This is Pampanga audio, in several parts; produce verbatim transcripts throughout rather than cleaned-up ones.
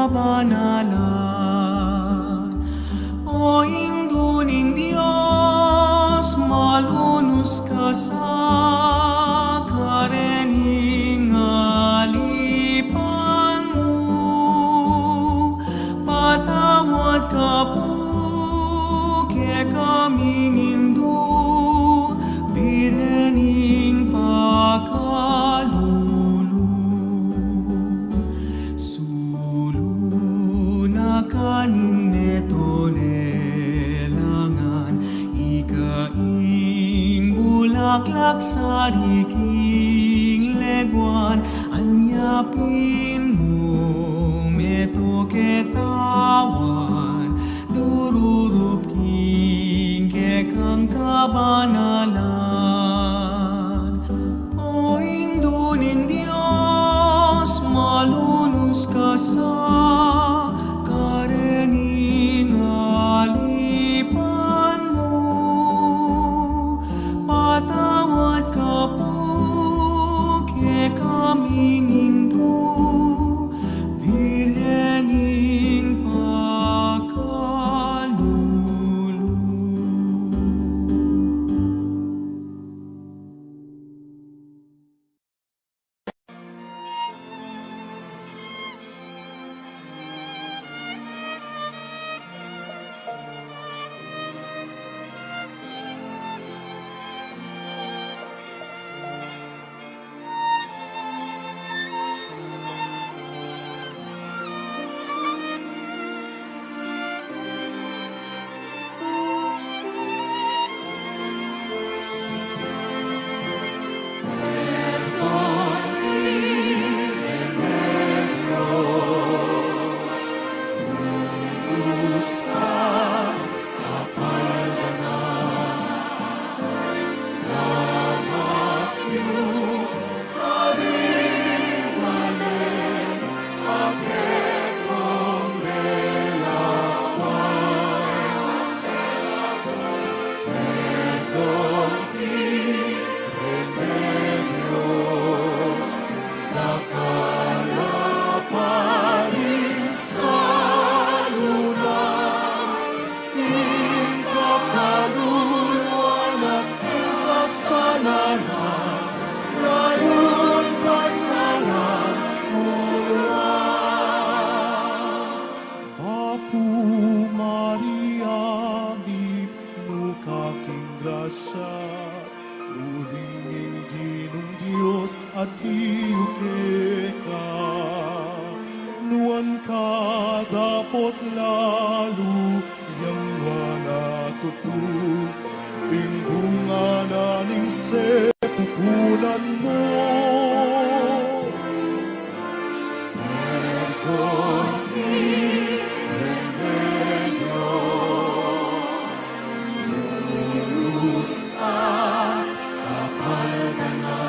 kabanalan. O Indu ning Dios, malunus ka sa karening alipan mu. Patawad ka pu kekaming Indu, Virgen ning pakalulu. Sulu na ka ning meto lelangan, ika ing bulaklak sa riking leguan, anya pin mu meto ketawan, dururup king kekang kabanalan. O Indu ning Dios, malunus ka sa karening alipan mu. Patawad ka pu kekaming Indu, Virgen ning pakalulu. Ing kakaluluan at ing kasalanan, layun pasalamatan mu. Apu Maria, mipnu ka king grasya, uling ing Ginung Dios atiu keka. Nuan ka dapot lalu yang nuan a tutu, ing bunga na ning sepupunan mu. Perdon mi, Virgen de Dios, lulus ka, kapal ka na.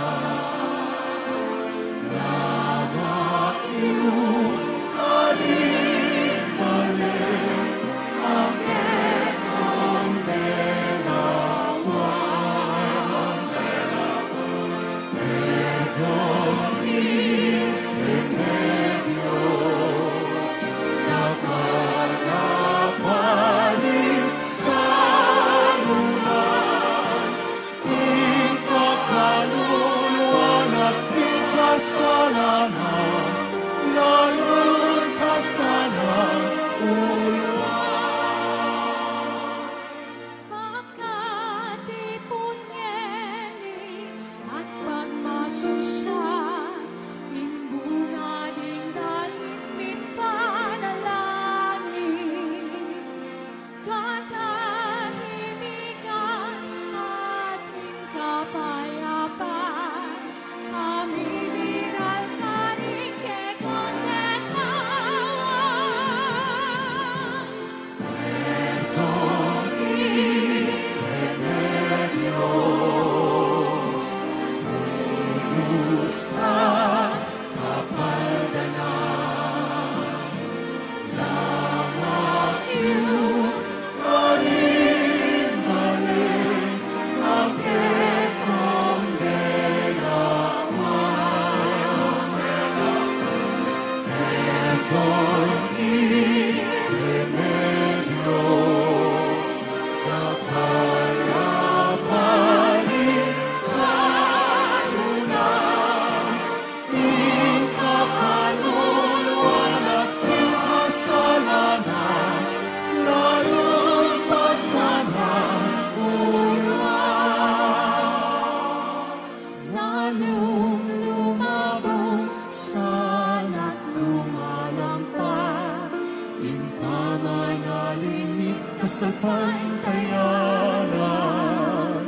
kasalpantayanan,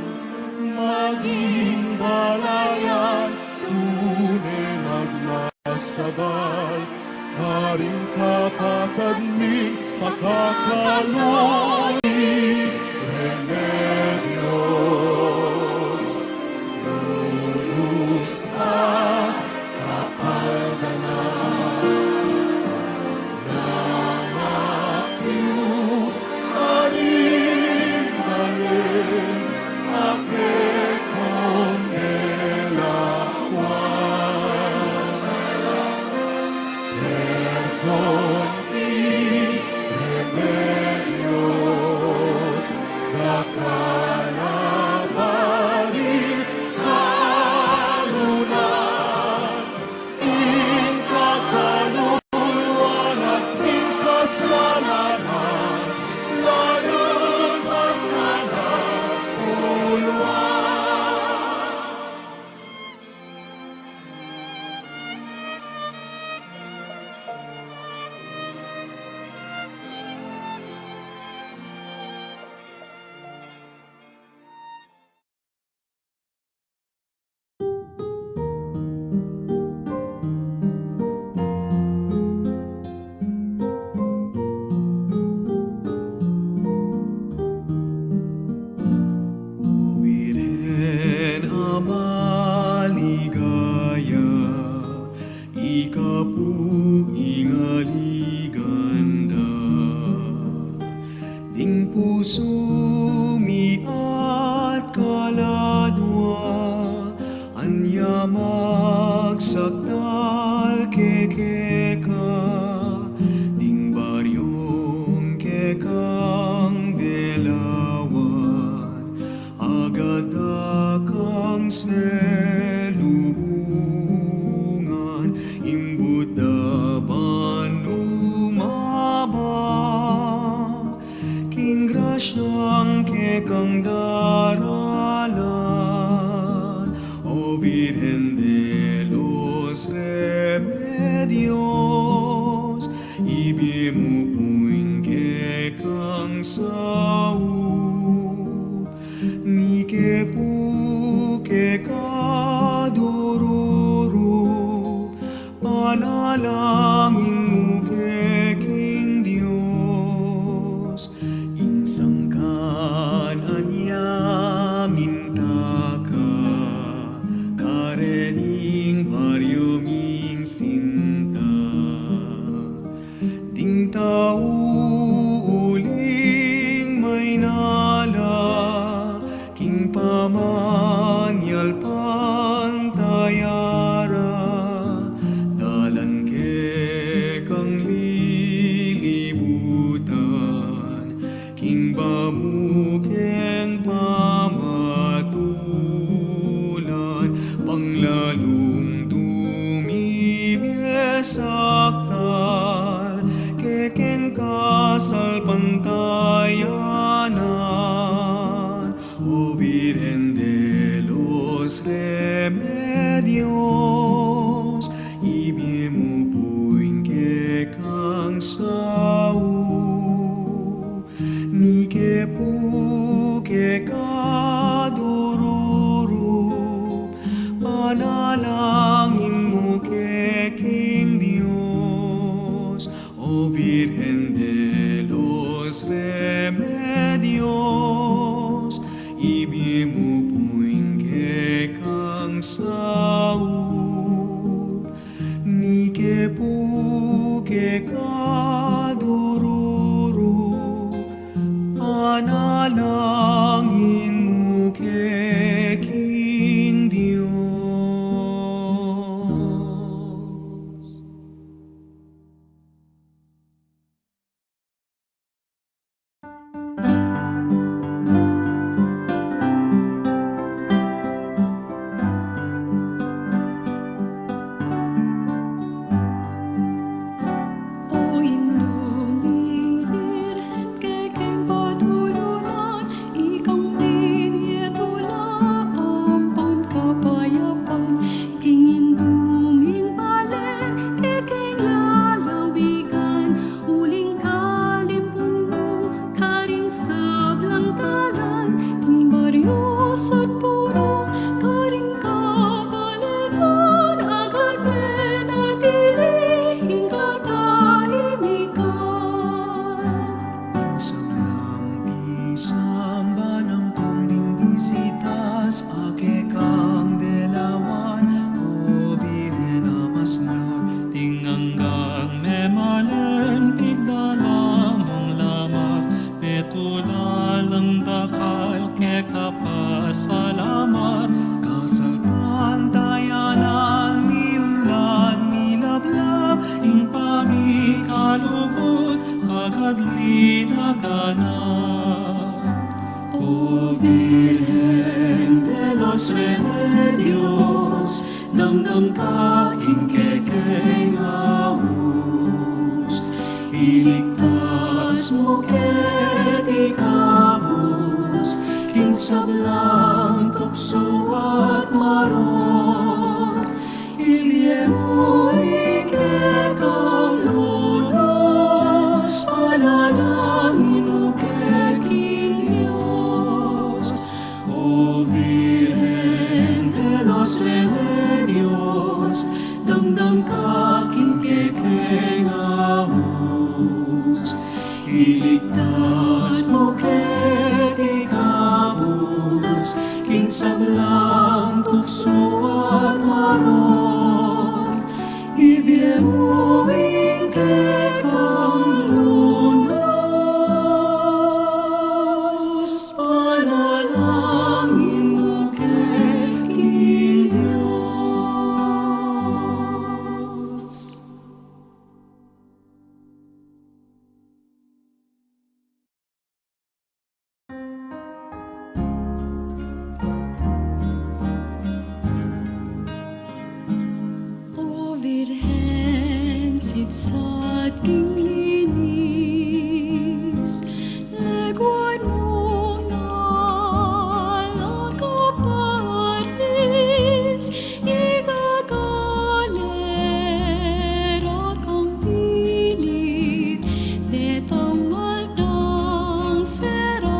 maging balayan, tune magmasabal, karing kapatad ming pakakalulu, Remedios, lulus a kapaldanan. O Virgen a maligaya, ika pu ing aligan da. Ding pusu mi at kaladua, anya magsakdal ke keka, ding baryung kekang delawan, agad da kang selubungan, imbut da ban lumabang king grasyang kekang daralan. O Virgen de los Remedios, ibie mu pu ing kekang saup, mike pu keka dururu, panalangin mu ke king Dios, ing sangkan anya minta ka, karening baryu ming sinta. Ding tau uling mainala king pamanyalpantaya ra, dalan kekang lilibutan, king bamukeng pamatulan, panglalung tumibie sakdal kekeng kasalpantayanan. O Virgen de los Remedios, ibie mu pu ing kekang saup, mike pu keka dururu, panalangin mu ke king Dios. O Virgen de los Remedios, ibie mu pu ing kekang saup, mike pu keka dururu, panalangin mu ke king Dios. Ina ka na, O Virgen de los Remedios, damdam ka king kekeng aus, iligtas mu keti kabus king sablang tuksu at marok. Ibie mu ing kekang lunus, panalangin mu ke king Dios. O Virgen de los Remedios, damdam ka king kekeng aus, iligtas mu keti kabus king sablang tuksu at marok. Ibie mu ing kekang lunus, panalangin mu ke king Dios. O Virgen, sidsat king linis, leguan mu ngan a kaparis, igagalera kang pilit detang maldang serafines.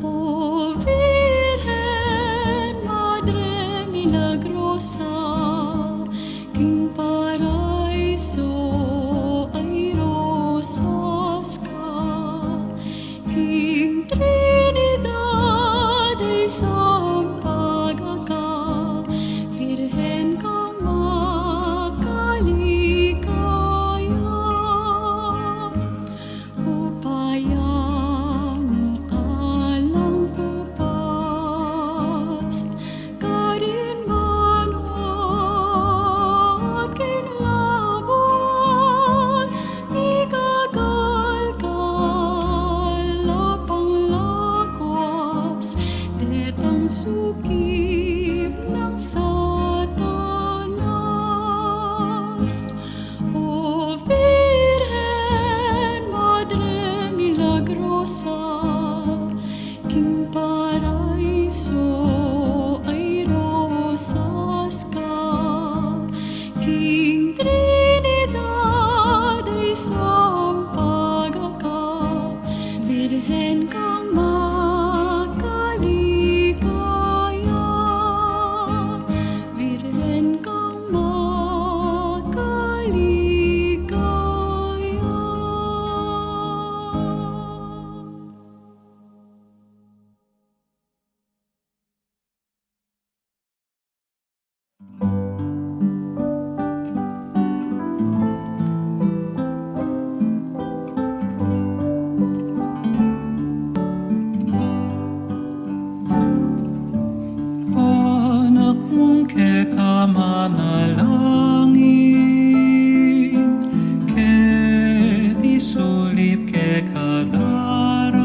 O Virgen, Madre milagrosa, king paraiso ay rosas ka, king Trinidad ay sampaga ka, Virgen kang makaligaya. Upaya mu alang pupas karin banua at king labuad, igagalgal la pang lakwas detang sukib nang Satanas. O Virgen, Madre milagrosa, king paraiso ay rosas ka, king Trinidad ay sampaga ka, Virgen kang makaligaya, Virgen kang makaligaya. Anak mung keka manalangin, keti sulip keka daraing,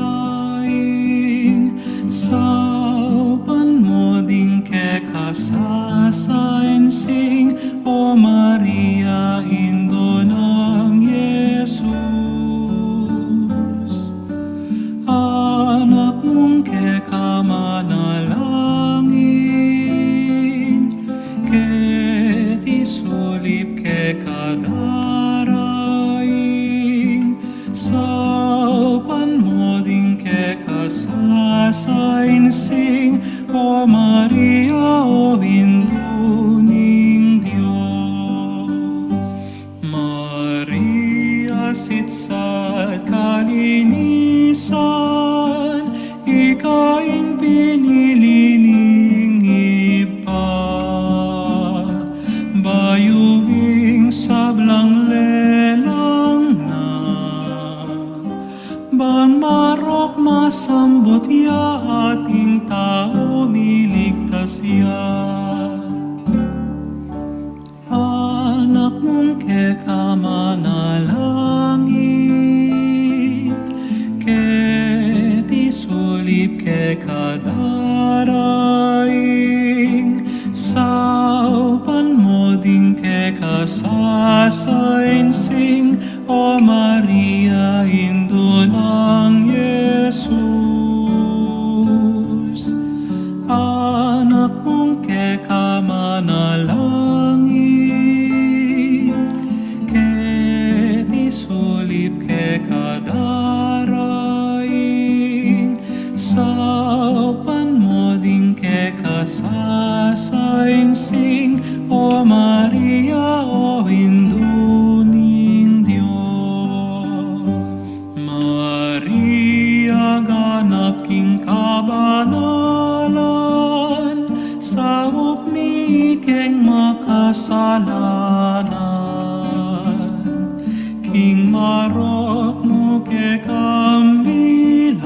saupan mu ding keka sasainsing, O Maria, Indu nang Jesus. Anak mung keka manalangin, keti sulip keka daraing, saupan mu ding keka sasainsing, O Maria, O Indu ning Dios. manalangin, keti sulip keka daraing, saupan mo ding keka sasainsing, O Maria, Indu nang Jesus. Anak mung keka manalangin, keti sulip keka daraing, saupan mo ding keka sasainsing, O Maria, o Indu ning Dios. Maria, ganap king kabanalan, saup mi keng makasalanan, king marok mu kekang bilan.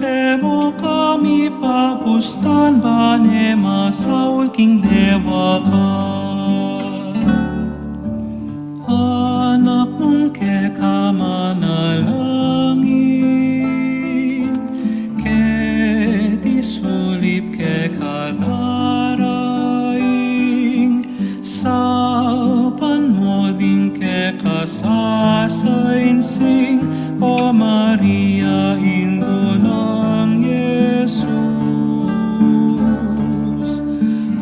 E mu kami papustan ban e masaul king dewakan. Anak mung keka manalangin, keti sulip keka daraing, saupan mo ding keka sasainsing, O Maria, Indu nang Jesus.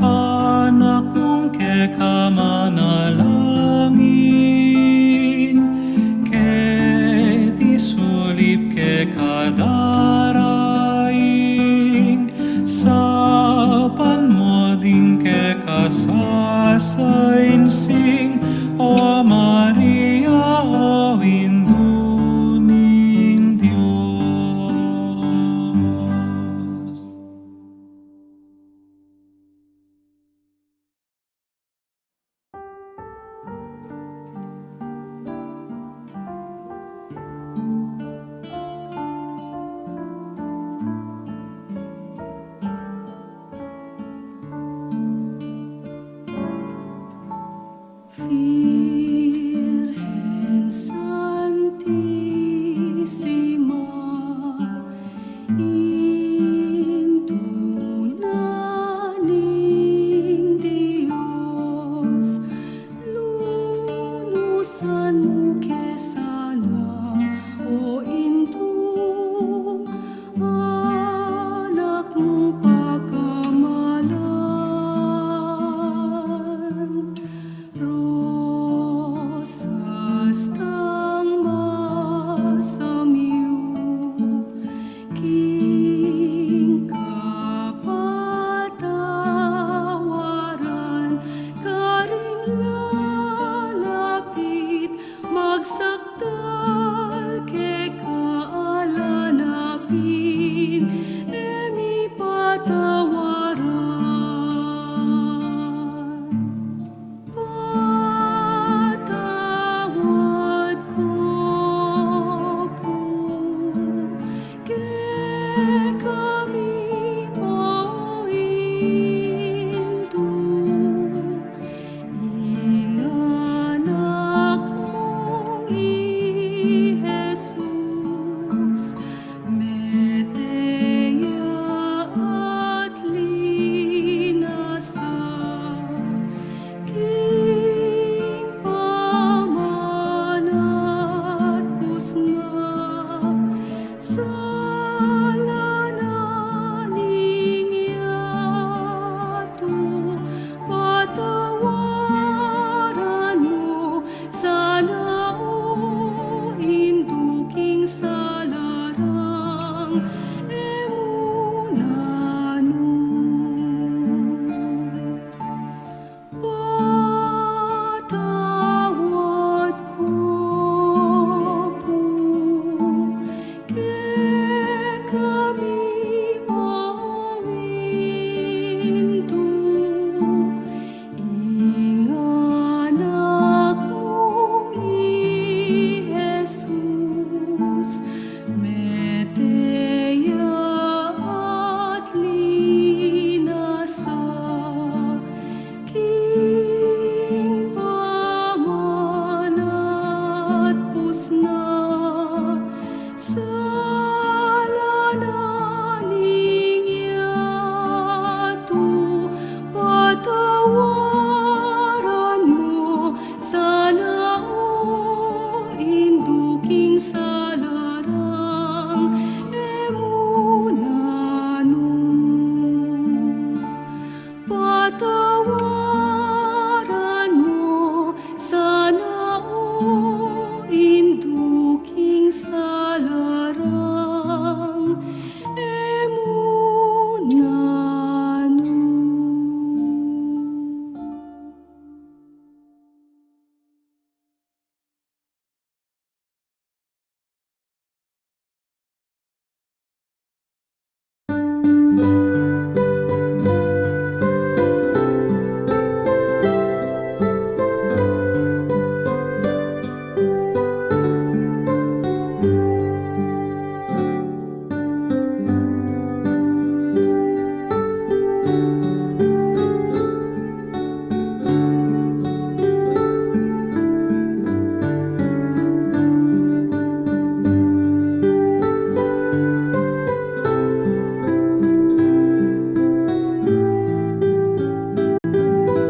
Anak mung keka manalangin, keti sulip keka daraing, saupan mo ding keka sasainsing, O Maria, o Indu ning Dios.